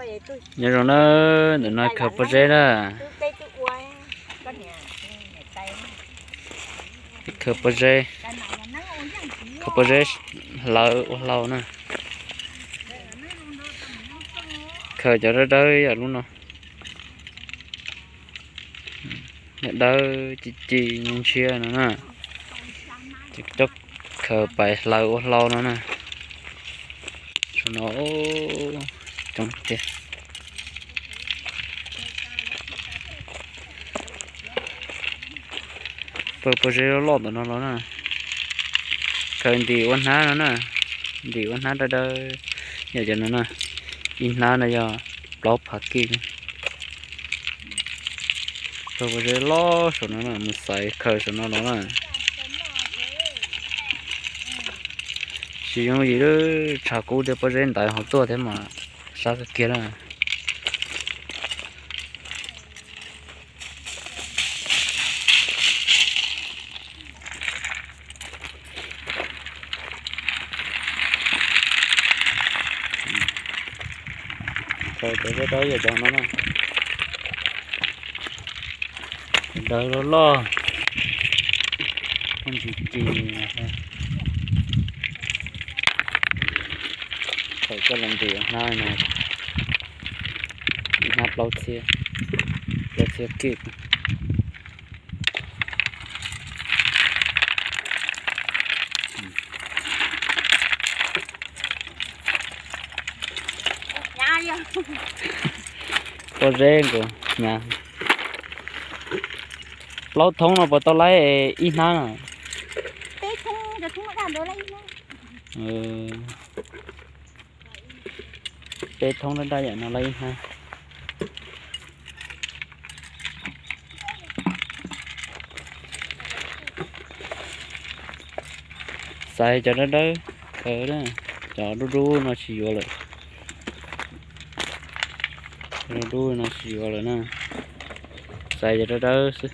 Nyob zoo na, ntawm no khaws pob zeb na. Khaws pob zeb, khaws pob zeb hlawv ua hlau na. Khaws cov dawb dawb yam lub no. Dawb dawb ci ci ntshiab no na. Ces coj khaws pais hlawv ua hlau no na. Saum no coob tiag. Pawg pob zeb loj loj ntawm no los na. Khaws ntim ua hnab no na. Ntim ua hnab dawb dawb yam cov no na. Ib hnab no yog plaub phav kij. Pawg pob zeb loj saum no na, mus xaiv khaws saum no los na. Tsis yooj yim lub tshav kub thiab pob zeb ntawd hauv tuaj thiab mas sab kawg kiag na. Khaws cov dawb dawb yam cov no na. Dawb loj loj, ntsis ci. Khaws coj los ntim hnab no, hnab plaub txhiab, plaub txhiab kij. Pob zeb nkaus na. Plaub thoob no puas tau laib ib hnab na? Peb thoob daj daj yam no laib ib hnab. Xaiv cov dawb dawb, cov dub dub no tsis yuav lawm. Cov dub dub no tsis yuav lawm na. Xaiv cov dawb dawb xwb.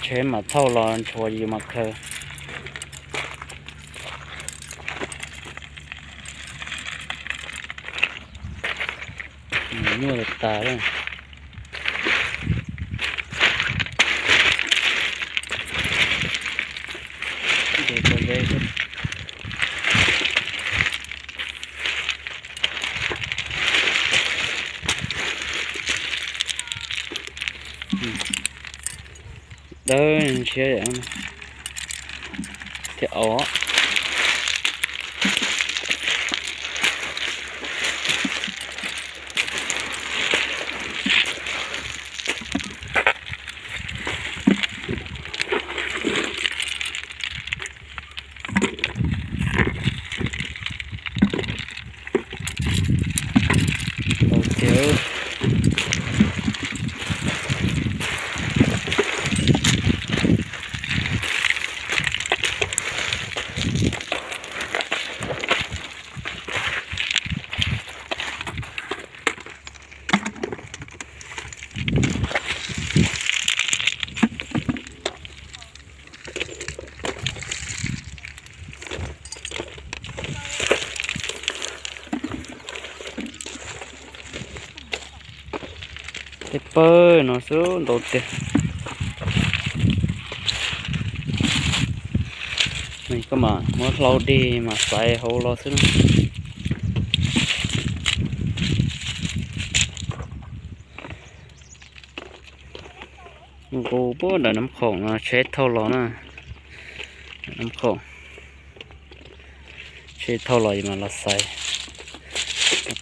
Tsheb mam thauj los ntshuav yus mam khaws. Nyuaj tas tas lawm. Dawb ntshiab thiab os. Ntau tiag. Tej pawg no xwb ntau tiag. Koj mam muab hlau dig mas xaiv hauv los xwb na. Nqus puag nram Nab Khoom no tsheb thauj los na. Nab Khoom tsheb thauj los mas los xaiv,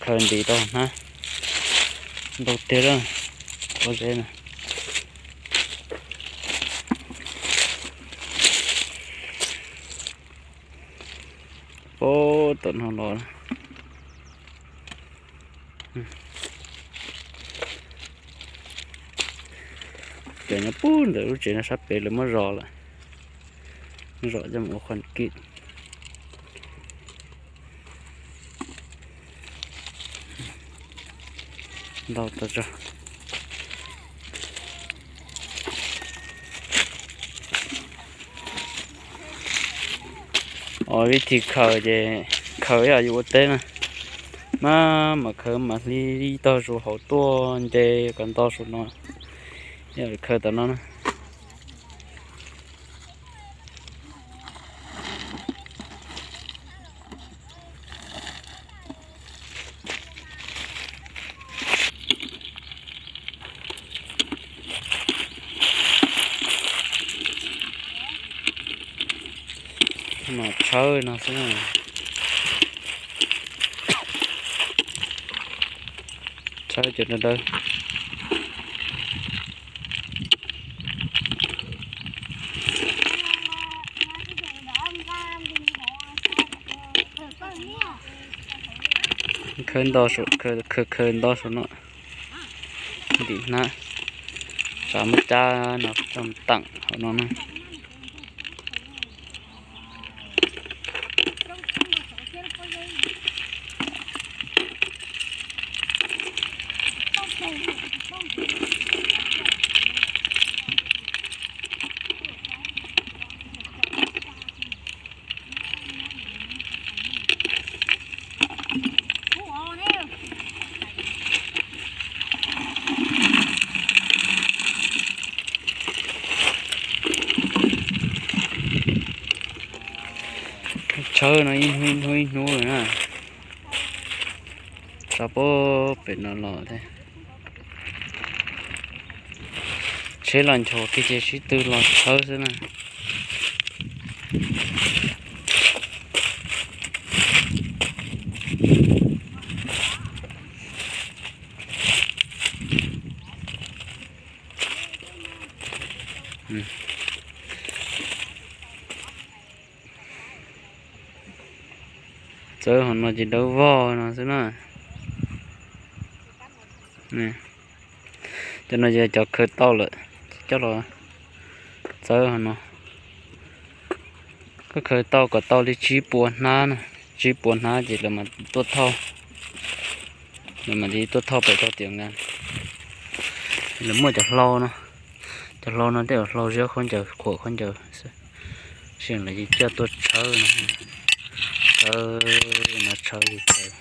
khaws ntim rau hnab. Ntau tiag lawm, pob zeb na. Puag tom no los. Ces nyob puag ntawm lub tsev no sab pem lawv muab zos lawm, zos coj mus ua khon kij. Ntau tas zog. Os, vib thib khaws ces khaws ib yam yus ua teb na. Mas mas khaws mam hli ib tog zus hauv tuaj nce kom nto saum no, yog khaws tom no na. Mas tshawb no xwb na. Tshawb cov dawb dawb. Khaws nto saum, khaws khaws nto saum no. Ntim hnab, tsam muab cab no coj mus teem hauv no na. Tshawb no ib hnub ib hnub ib hnub na. Tso pem no los thiab. Tsheb los nchos kiag ces sib tw los tshawb xwb na. Txawb hauv no ces dawb vog no xwb na. Cov no yog cov khaws tau lawm, coj los txawb hauv no. Koj khaws tau kom tau li tsib puas hnab na, tsib puas hnab ces lawv mam tuaj thauj, lawv mam li tuaj thauj pem tau tiam nka. Lawv muaj cov hlau no, cov hlau no tej zaum hlau ziab khaub ncaws, khuam khaub ncaws xwb, lawv coj tuaj tshawb no, tshawb no tshawb li tshawb.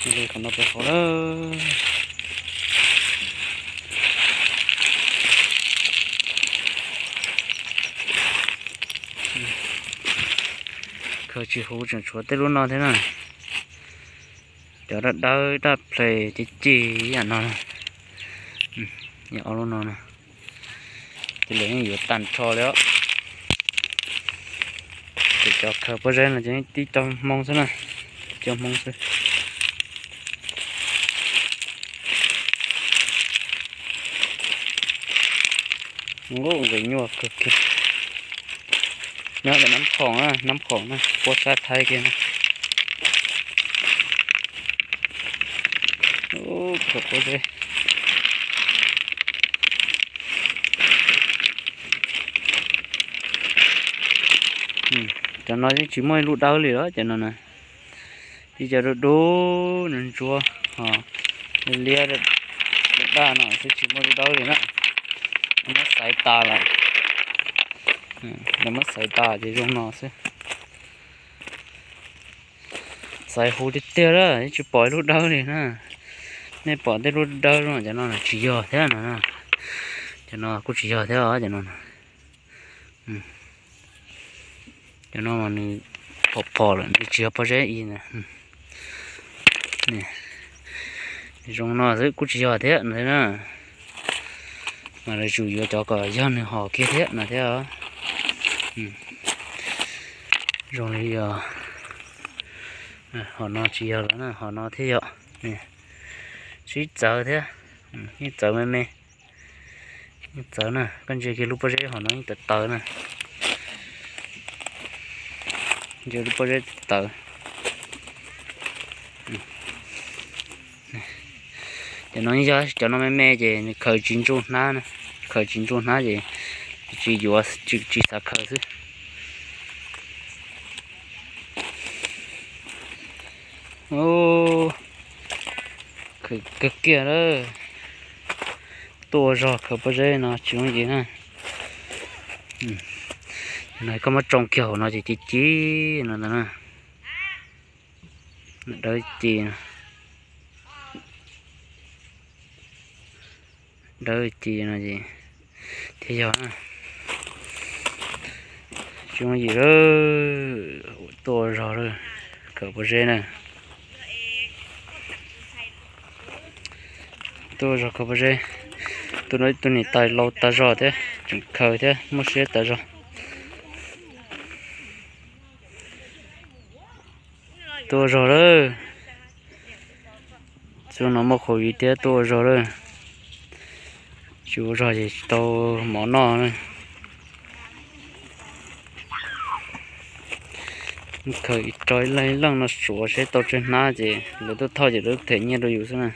Qhov no pem hauv na. Khaws tsis huv tseem tshuav tej lub no thiab na. Cov daj dawb daj ple ces cig ib yam no. Ob lub no na. Ces lawv yeej yuav tag nrho li os. Ces cov khaws pob zeb no ces tib co hmoo xwb na, co hmoo xwb. Nqus nqis nyuaj kawg kiag. Nyob ntawm Nab Khoom na, Nab Khoom na, puab sab Thaib kiag na. Khaws pob zeb. Cov no yeej tsis muaj ib lub dawb li los cov no na. Tib cov dub dub ntsuab, liab daj no xwb tsis muaj lub dawb li na. Muab xaiv tas lawm. Lawv muab xaiv tas ces zoo no xwb. Xaiv huv tiag tiag lawm, yeej tsis pom ib lub dawb li na. Nej pom tej lub dawb no, cov no tsis yog thiab no. Cov no kuj tsis yog thiab os, cov no. Cov no mas nws phom phom lawm, nws tsis yog pob zeb ib na. Zoo no xwb kuj tsis yog thiab no thiab na. Mas lawv tsum yuav cov kom yog nws hom kiag thiab no thiab. Zoo li yog hom no tsis yog lawm na, hom no thiab yog. Sib txawv thiab, yeej txawv me me. Yeej txawv na, koj ntsia kiag lub pob zeb hom no yeej tawv tawv na. Ntsia lub pob zeb tawv. Cov no yog cov no me me ces nws khaws tsis ntsuj hnab na, khaws tsis ntsuj hnab ces tsis yuav, tsis xav khaws xwb. Khaws kawg kiag lawm. Tuaj ua zog khaws pob zeb no tsis yooj yim na. No koj muab tsoo kiag hauv no ces ci ci no ntag na. Dawb ci, dawb ci no ces thiaj yog na. Tsis muaj yim lawm, tuaj ua zog lawm, khaws pob zeb na. Tuaj ua zog khaws pob zeb. Tus no tus niam tais laus tas zog thiab tseem khaws thiab muaj siab tas zog. Tuaj ua zog lawm. Txoj no muaj qhauv viv thiab tuaj ua zog lawm. Tsis ua zog ces tsis tau mov noj na. Khaws ib rau ib leeg ib leeg no suav seb tau tsawg hnab ces lawv tuaj thauj ces lawv them nyiaj rau yus xwb na.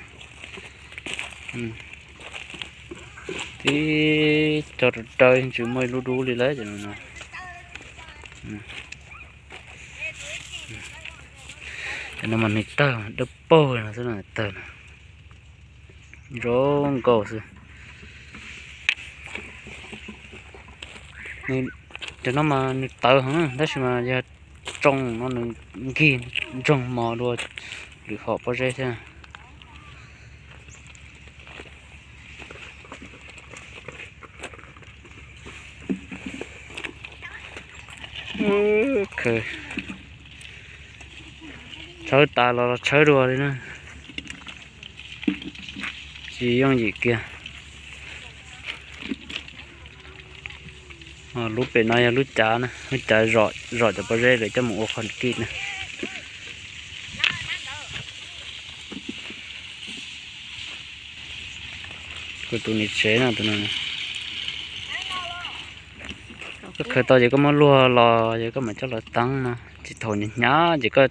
Tib co rau raws tsis muaj ib lub dub li lawm. Cov no mas nws tawg dawb paug no xwb, tawg zoo nkauj xwb. Cov no mas nws tawv heev tab sis mas yog tsoo no nws nkig ntsoog mos dua lwm hom pob zeb thiab. Tshawb tas los los tshawb dua li na. Tsis yooj yim kiag. Lub pem no yog lub cav na, lub cav zom cov pob zeb lawv coj mus ua qhov kij na. Kuv tus niam tsev no, tus no, koj khaws tau ces koj muab luag los ces koj mam coj los teeb no, tsis thaum hnyav hnyav ces koj